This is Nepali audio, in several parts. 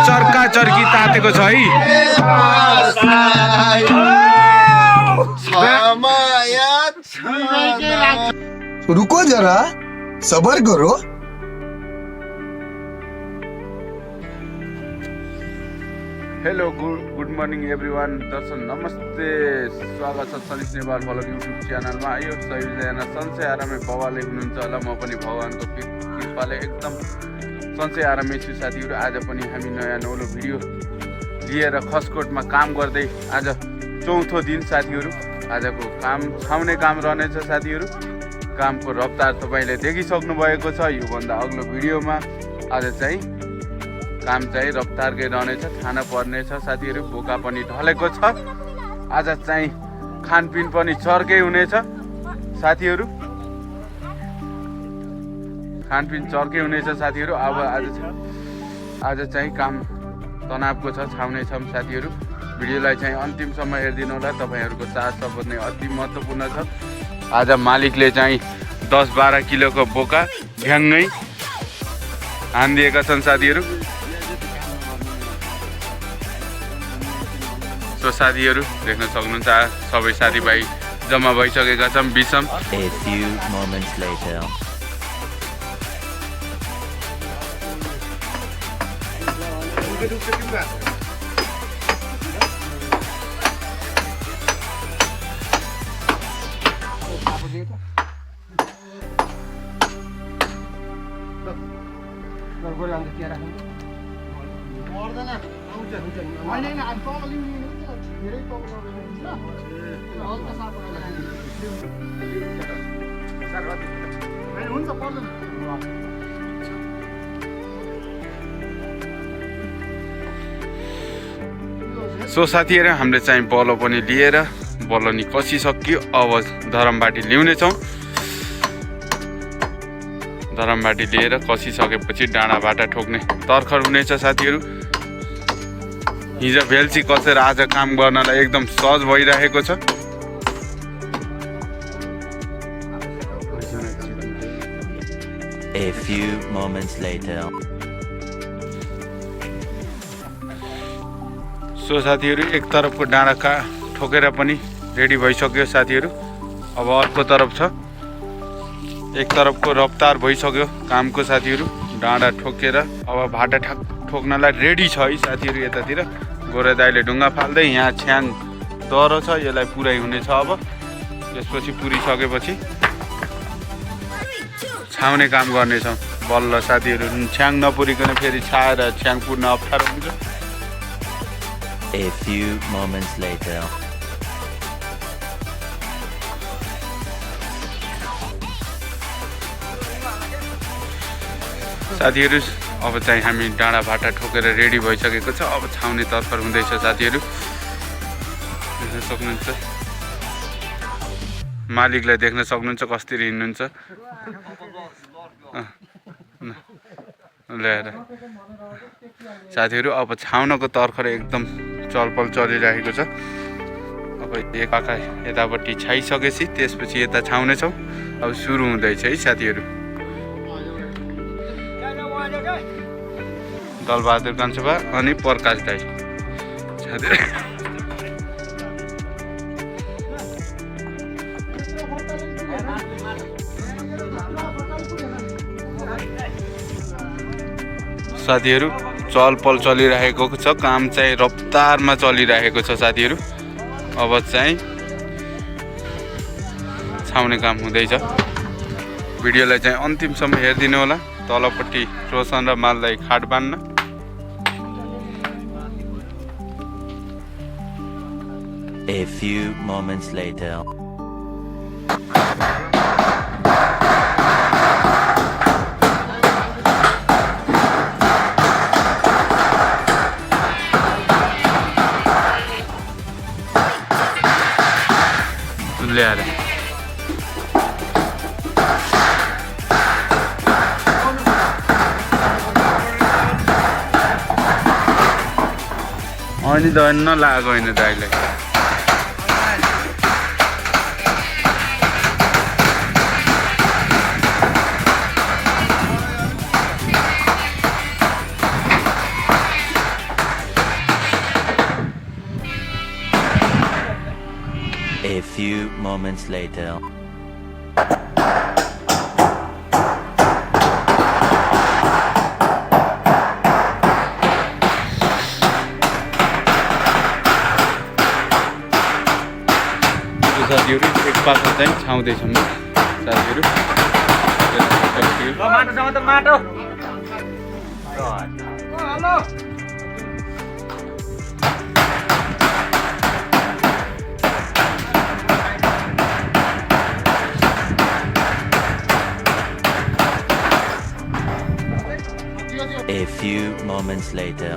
चर्का चर्की तातेको छ है। रुको जरा सबर करो। Hello good morning everyone. Darshan नमस्ते, स्वागत छ सनिस नेपाल भ्लग युट्युब च्यानलमा। यो सबैजना सन्चै आरामै भवाले हुनुहुन्छ होला। म पनि भगवानको कृपाले एकदम सन्चै आरामै छु साथीहरू। आज पनि हामी नयाँ नौलो भिडियो लिएर खसकोटमा काम गर्दै आज चौथो दिन साथीहरू। आजको काम छाउने काम रहनेछ साथीहरू। कामको रफ्तार तपाईँले देखिसक्नु भएको छ योभन्दा अग्लो भिडियोमा। आज चाहिँ काम चाहिँ रफ्तारकै रहनेछ, खान पर्नेछ साथीहरू। बोका पनि ढलेको छ। आज चाहिँ खानपिन पनि चर्कै हुनेछ साथीहरू। खानपिन चर्कै हुनेछ साथीहरू। अब आज चाहिँ काम तनावको छ, छाउनेछौँ साथीहरू। भिडियोलाई चाहिँ अन्तिमसम्म हेरिदिनु होला। तपाईँहरूको साथ सपोर्ट नै अति महत्त्वपूर्ण छ। आज मालिकले चाहिँ 10-12 किलोको बोका भ्याङ्गै हानिदिएका छन् साथीहरू। सो साथीहरू देख्न सक्नुहुन्छ सबै साथीभाइ जम्मा भइसकेका छन् बिचम। सो साथीहरू हामीले चाहिँ बलो पनि लिएर बलो नि कसिसक्यो। अब धरमबाटी ल्याउनेछौँ। धरमबाटी लिएर कसिसकेपछि डाँडा बाटा ठोक्ने तर्खर हुनेछ साथीहरू। हिजो भेल्ची कसेर आज काम गर्नलाई एकदम सहज भइरहेको छ। A few moments later. So साथीहरू एक तरफको डाँडा ठोकेर पनि रेडी भइसक्यो साथीहरू। अब अर्को तरफ छ। एक तरफको रफ्तार भइसक्यो कामको साथीहरू। डाँडा ठोकेर अब भाटा ठोक्नलाई रेडी छ है साथीहरू। यतातिर गोरे दाइले ढुङ्गा फाल्दै यहाँ छ्याङ दह्रो छ, यसलाई पुरै हुनेछ। अब त्यसपछि पुरिसकेपछि छाउने काम गर्नेछौँ बल्ल साथीहरू। छ्याङ नपुरिकन फेरि छाएर छ्याङ पुर्न अप्ठ्यारो हुन्छ। A few moments later. साथीहरू अब चाहिँ हामी डाँडा भाटा ठोकेर रेडी भइसकेको छ। अब छाउने तर्खर हुँदैछ साथीहरू। देख्न सक्नुहुन्छ मालिकलाई देख्न सक्नुहुन्छ कसरी हिँड्नुहुन्छ ल्याएर साथीहरू। अब छाउनको तर्खर एकदम चलपल चलिरहेको छ। अब एक पाखा यतापट्टि छाइसकेपछि त्यसपछि यता छाउनेछौँ। अब सुरु हुँदैछ है साथीहरू। दलबहादुर कान्छोबा अनि प्रकाश दाई साथीहरू चलपल चलिरहेको छ। काम चाहिँ रफ्तारमा चलिरहेको छ साथीहरू। अब चाहिँ छाउने काम हुँदैछ। भिडियोलाई चाहिँ अन्तिमसम्म हेरिदिनु होला। तलपट्टि रोशन र माललाई खाट बान्न। A few moments later. ल्याएर अनि धन्न लागेको होइन दाइलाई। few moments later. साथीहरू एक पाका चाहिँ छाउँदैछौँ साथीहरू A few moments later.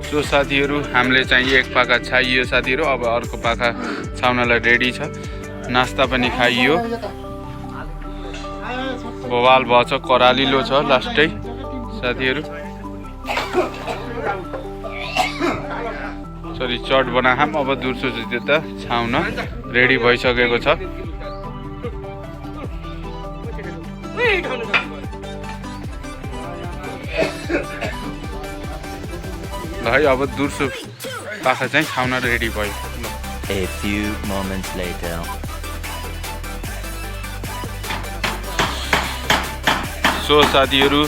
So साथीहरू हामीले चाहिँ एक पाका छाइयो साथीहरू। अब अर्को पाका छाउनलाई रेडी छ। नास्ता पनि खाइयो। बवाल भएछ, करालिलो छ लास्टै साथीहरू। सरी चट बनाहाम। अब दुर्सो त्यता छाउन रेडी भइसकेको छ। ल है अब दुर्सो पाखा चाहिँ खाउन रेडी भयो। A few moments later. So साथीहरू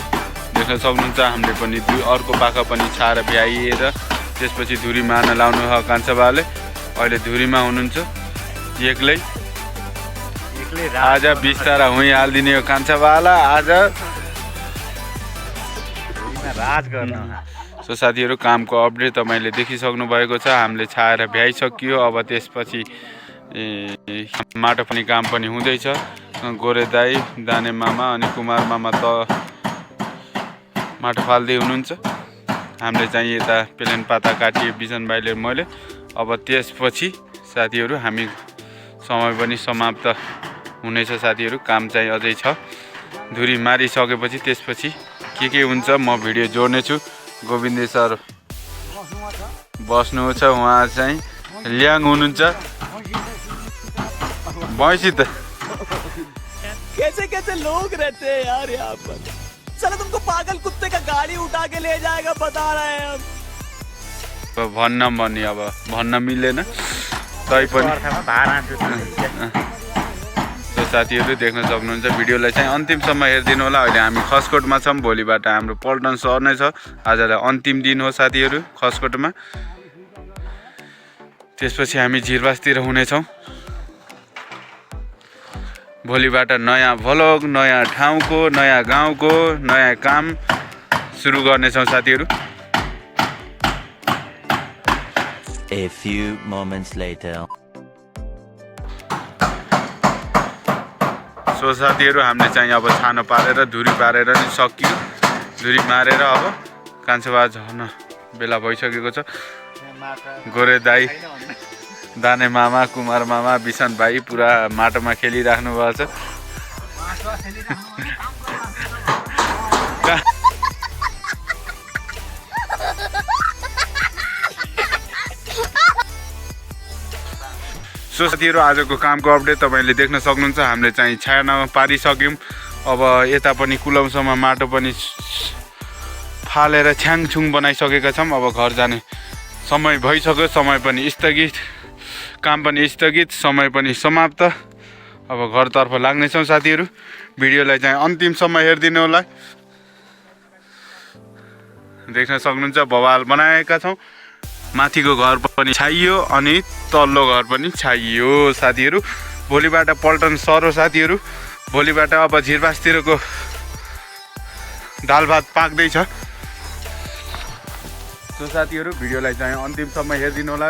देख्न सक्नुहुन्छ हामीले पनि अर्को पाखा पनि छाएर भ्याइएर त्यसपछि धुरी मार्न लाउनु हो कान्छा बाले। अहिले धुरीमा हुनुहुन्छ एक्लै। आज बिस्तारा हुँ हालिदिने हो कान्छा बाला आज राज गर्न। सो साथीहरू कामको अपडेट तपाईँले देखिसक्नु भएको छ। हामीले छाएर भ्याइसकियो। अब त्यसपछि माटो पनि काम पनि हुँदैछ। गोरे दाई, दाने मामा अनि कुमार मामा त माटो फाल्दै हुनुहुन्छ। हामीले चाहिँ यता प्लेन पाता काटियो बिजन भाइले मैले। अब त्यसपछि साथीहरू हामी समय पनि समाप्त हुनेछ साथीहरू। काम चाहिँ अझै छ। धुरी मारिसकेपछि त्यसपछि के हुन्छ म भिडियो जोड्नेछु। गोविन्दे सर बस्नु छ। उहाँ चाहिँ ल्याङ हुनुहुन्छ। भैँसी त कैसे कैसे लोग रहते हैं यार यहाँ पर। चलो तुमको पागल कुत्ते का गाड़ी उठा के ले जाएगा बता रहे हैं हम। भन्न भन्ने अब भन्न मिलेन तै पनि। साथीहरू देख्न सक्नुहुन्छ भिडियोलाई चाहिँ अन्तिमसम्म हेरिदिनु होला। अहिले हामी खसकोटमा छौँ। भोलिबाट हाम्रो पल्टन सर नै छ। आजलाई अन्तिम दिन हो साथीहरू खसकोटमा। त्यसपछि हामी झिरबासतिर हुनेछौँ। भोलिबाट नयाँ भ्लग, नयाँ ठाउँको, नयाँ गाउँको, नयाँ काम सुरु गर्नेछौँ साथीहरू। A few moments later. So साथीहरू हामीले चाहिँ अब छानो पारेर धुरी पारेर नि सकियो। धुरी मारेर अब कान्छा झर्न बेला भइसकेको छ। गोरे दाई, दाने मामा, कुमार मामा, बिसन भाइ पुरा माटोमा खेलिराख्नु भएको छ। सो साथीहरू आजको कामको अपडेट तपाईँले देख्न सक्नुहुन्छ। हामीले चाहिँ छायानामा पारिसक्यौँ। अब यता पनि कुलौसम्म माटो पनि फालेर छ्याङछुङ बनाइसकेका छौँ। अब घर जाने समय भइसक्यो। समय पनि स्थगित, काम पनि स्थगित, समय पनि समाप्त। अब घरतर्फ लाग्नेछौँ साथीहरू। भिडियोलाई चाहिँ अन्तिमसम्म हेरिदिनु होला। देख्न सक्नुहुन्छ बवाल बनाएका छौँ। माथिको घर पनि छाइयो अनि तल्लो घर पनि छाइयो साथीहरू। भोलिबाट पल्टन सर हो साथीहरू। भोलिबाट अब झिरबासतिरको दाल भात पाक्दैछ। सो साथीहरू भिडियोलाई चाहिँ अन्तिमसम्म हेरिदिनु होला।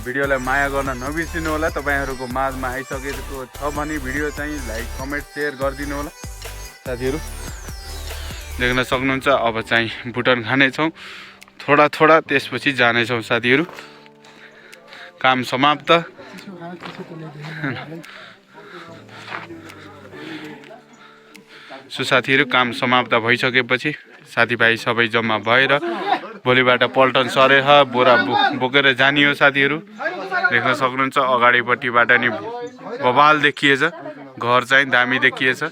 भिडियोलाई माया गर्न नबिर्सिनु होला। तपाईँहरूको माझमा आइसकेको छ भने भिडियो चाहिँ लाइक, कमेन्ट, सेयर गरिदिनु होला साथीहरू। देख्न सक्नुहुन्छ अब चाहिँ भुटन खानेछौँ थोडा थोडा, त्यसपछि जानेछौँ साथीहरू। काम समाप्त। सो साथीहरू काम समाप्त भइसकेपछि साथीभाइ सबै जम्मा भएर भोलिबाट पल्टन सरेह बोरा बोकेर जाने हो साथीहरू। देख्न सक्नुहुन्छ अगाडिपट्टिबाट नि बवाल देखिएछ। घर चाहिँ दामी देखिएछ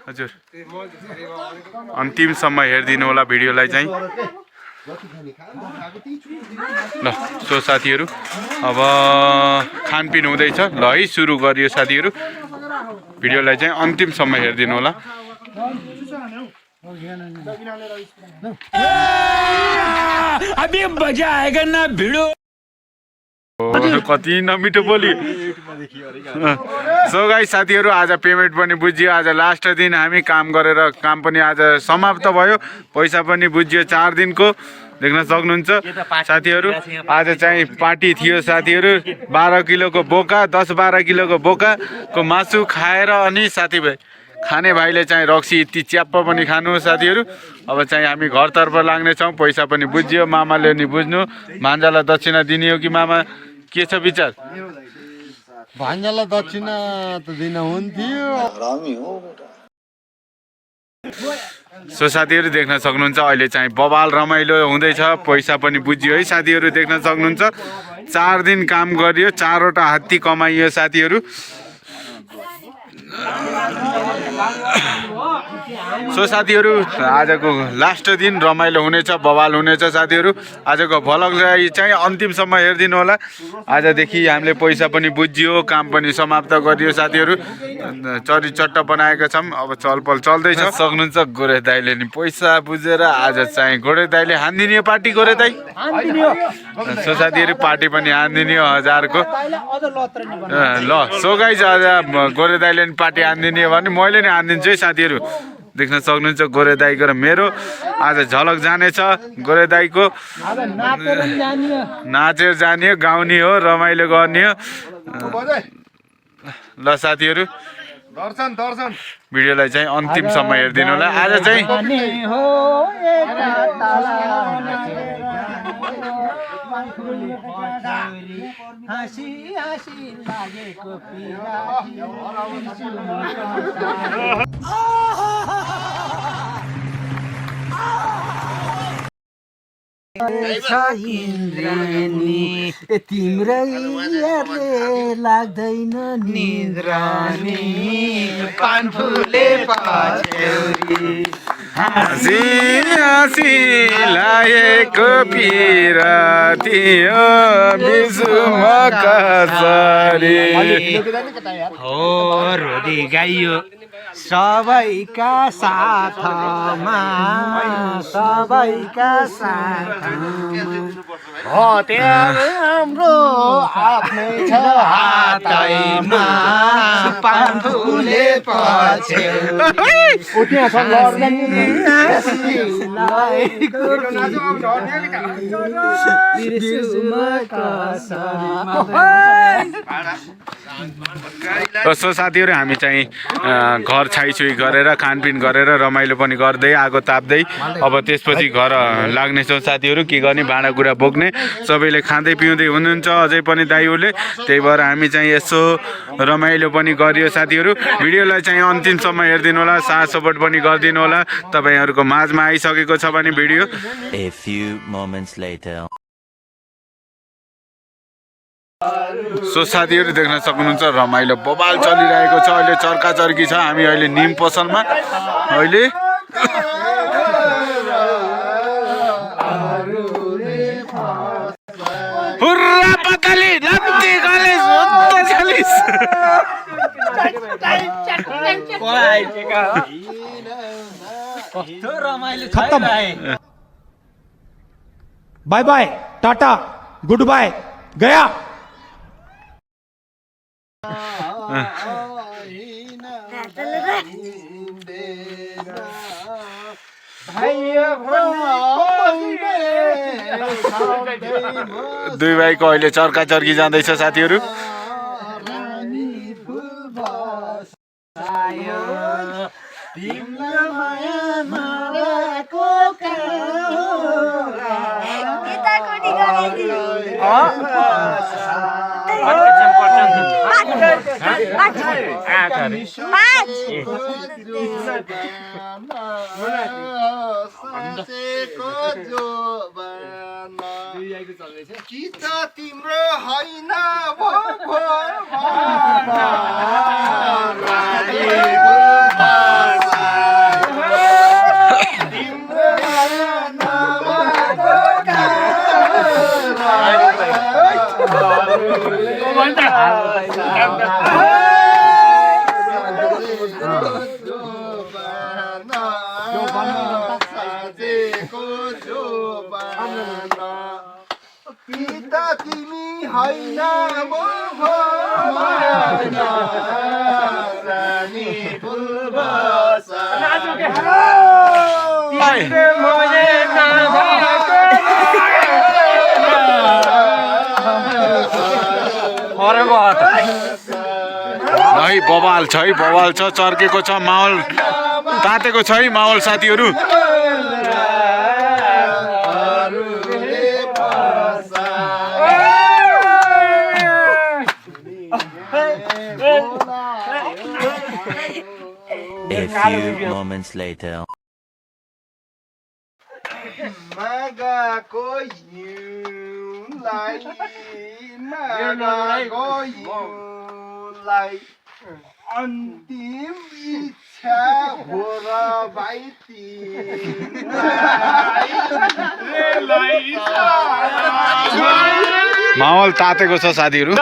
हजुर। अन्तिमसम्म हेरिदिनु होला भिडियोलाई चाहिँ। ल सो साथीहरू अब खानपिन हुँदैछ ल है सुरु गरियो साथीहरू भिडियोलाई चाहिँ अन्तिमसम्म हेरिदिनु होला अभी मजा आएगा ना भिडो कति नमिठो बोली सो गाइस साथीहरू आज पेमेन्ट पनि बुझियो आज लास्ट दिन हामी काम गरेर काम पनि आज समाप्त भयो पैसा पनि बुझियो 4 दिनको देख्न सक्नुहुन्छ साथीहरू आज चाहिँ पार्टी थियो साथीहरू 12 किलोको बोका 10-12 किलोको बोकाको मासु खाएर अनि साथीभाइ खाने भाइले चाहिँ रक्सी यति च्याप्प पनि खानु साथीहरू अब चाहिँ हामी घरतर्फ लाग्नेछौँ पैसा पनि बुझियो मामाले नि बुझ्नु भान्जालाई दक्षिणा दिने हो कि मामा के छ विचार भान्जालाई दक्षिणा त दिन हुन्थ्यो सो साथीहरू देख्न सक्नुहुन्छ अहिले चाहिँ बवाल रमाइलो हुँदैछ पैसा पनि बुझियो है साथीहरू देख्न सक्नुहुन्छ 4 दिन काम गरियो 4वटा हात्ती कमाइयो साथीहरू सो साथीहरू आजको लास्ट दिन रमाइलो हुनेछ बवाल हुनेछ साथीहरू आजको भ्लग चाहिँ अन्तिमसम्म हेरिदिनु होला आजदेखि हामीले पैसा पनि बुझियो काम पनि समाप्त गरियो साथीहरू चरी चट्ट बनाएका छौँ अब चलपल चल्दैछ सक्नुहुन्छ गोरे दाइले नि पैसा बुझेर आज चाहिँ गोरे दाइले हान्दिने पार्टी गोरे दाइ सो साथीहरू पार्टी पनि हान्दिने 1000 को ल सो गाइस आज गोरे दाइले नि पार्टी हान्दिने भने मैले नि हान्दिन्छु है साथीहरू देख्न सक्नुहुन्छ गोरे दाइको र मेरो आज झलक जानेछ गोरे दाइको नाचेर जाने हो गाउने हो रमाइलो गर्ने हो ल साथीहरू भिडियोलाई चाहिँ अन्तिमसम्म हेरिदिनु होला आज चाहिँ इन्द्राणी तिम्रै यादले लाग्दैन निद्रानी पान फुले पछ्यौरी हाँसी हाँसी लागेको पिराती हो बिजुम कसरी हो रोदी गाइयो सबैका साथमा सबैका साथमा हतियार हाम्रो आफ्नै छ हातैमा पान फुले सो साथीहरू हामी चाहिँ घर छाइछुई गरेर खानपिन गरेर रमाइलो पनि गर्दै आगो ताप्दै अब त्यसपछि घर लाग्नेछौँ साथीहरू के गर्ने भाँडाकुँडा बोक्ने सबैले खाँदै पिउँदै हुनुहुन्छ अझै पनि दाइहरूले त्यही भएर हामी चाहिँ यसो रमाइलो पनि गरियो साथीहरू भिडियोलाई चाहिँ अन्तिमसम्म हेरिदिनु होला साथ सपोर्ट पनि गरिदिनु होला तपाईँहरूको माझमा आइसकेको छ भने video A few moments later. So साथीहरू देख्न सक्नुहुन्छ रमाइलो बवाल चलिरहेको छ अहिले चर्का चर्की छ हामी अहिले निम पसलमा अहिले हुर्रा पकली लत्ती गलिस उत्त चलिस खत्म bye bye tata good bye गया दुई भाइको अहिले चर्का चर्की जाँदैछ साथीहरू तिम्रो होइन पिता तिमी होइन म होइन रानी फुल बसा है बवाल छ है बवाल छ चर्केको छ माहौल तातेको छ है माहौल साथीहरू A few moments later. मागाको हिउँलाई मागाको हिउँलाई अन्तिम इच्छा हो र भाइ माहौल तातेको छ साथीहरू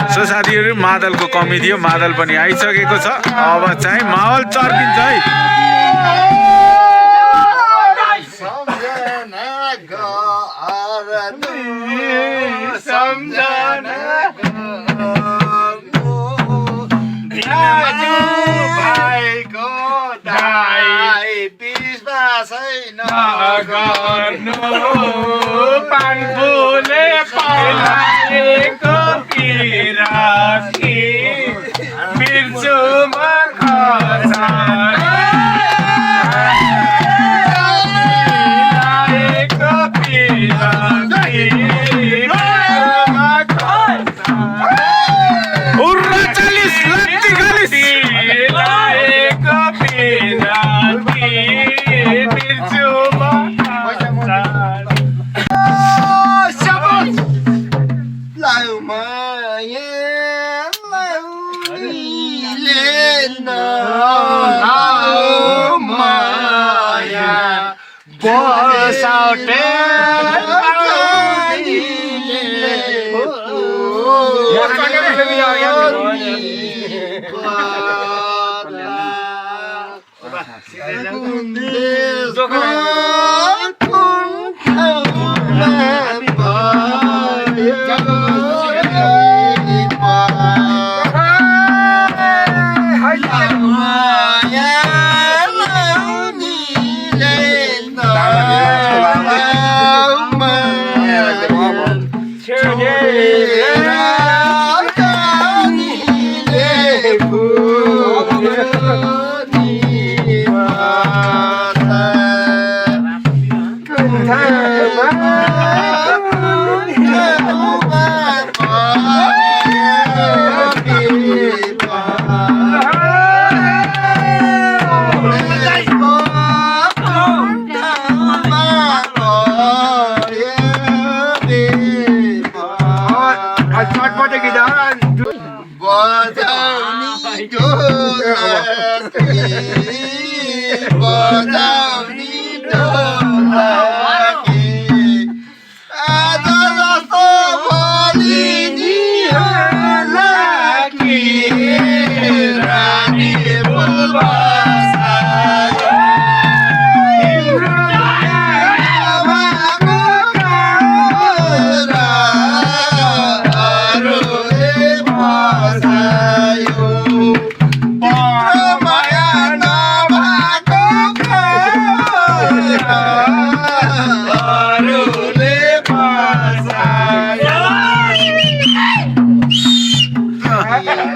सो साथीहरू मादलको कमी थियो मादल पनि आइसकेको छ अब चाहिँ माहौल चर्किन्छ है पानफुले पालेको पिराती बिर्जुमा खसाएको पिराती उर्रा 40 लत्ती गलिस लाएको पिराती बिर्जुमा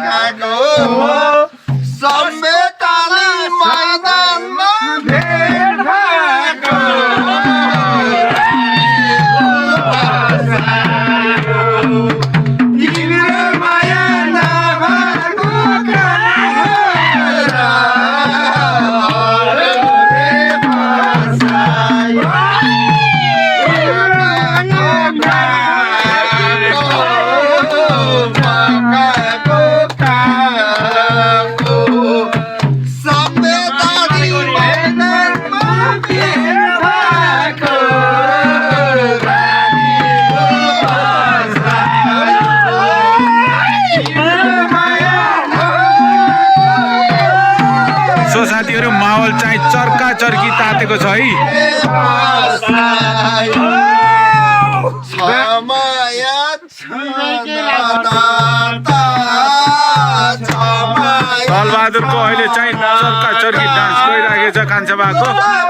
भाकाको सम्मेताली मैदानमा भेट भएको तिम्रो माया नभएको सो साथीहरू माहौल चाहिँ चर्का चर्की तातेको छ है बलबहादुरको अहिले चाहिँ चर्का चर्की डान्स गरिराखेको छ कान्छा बाको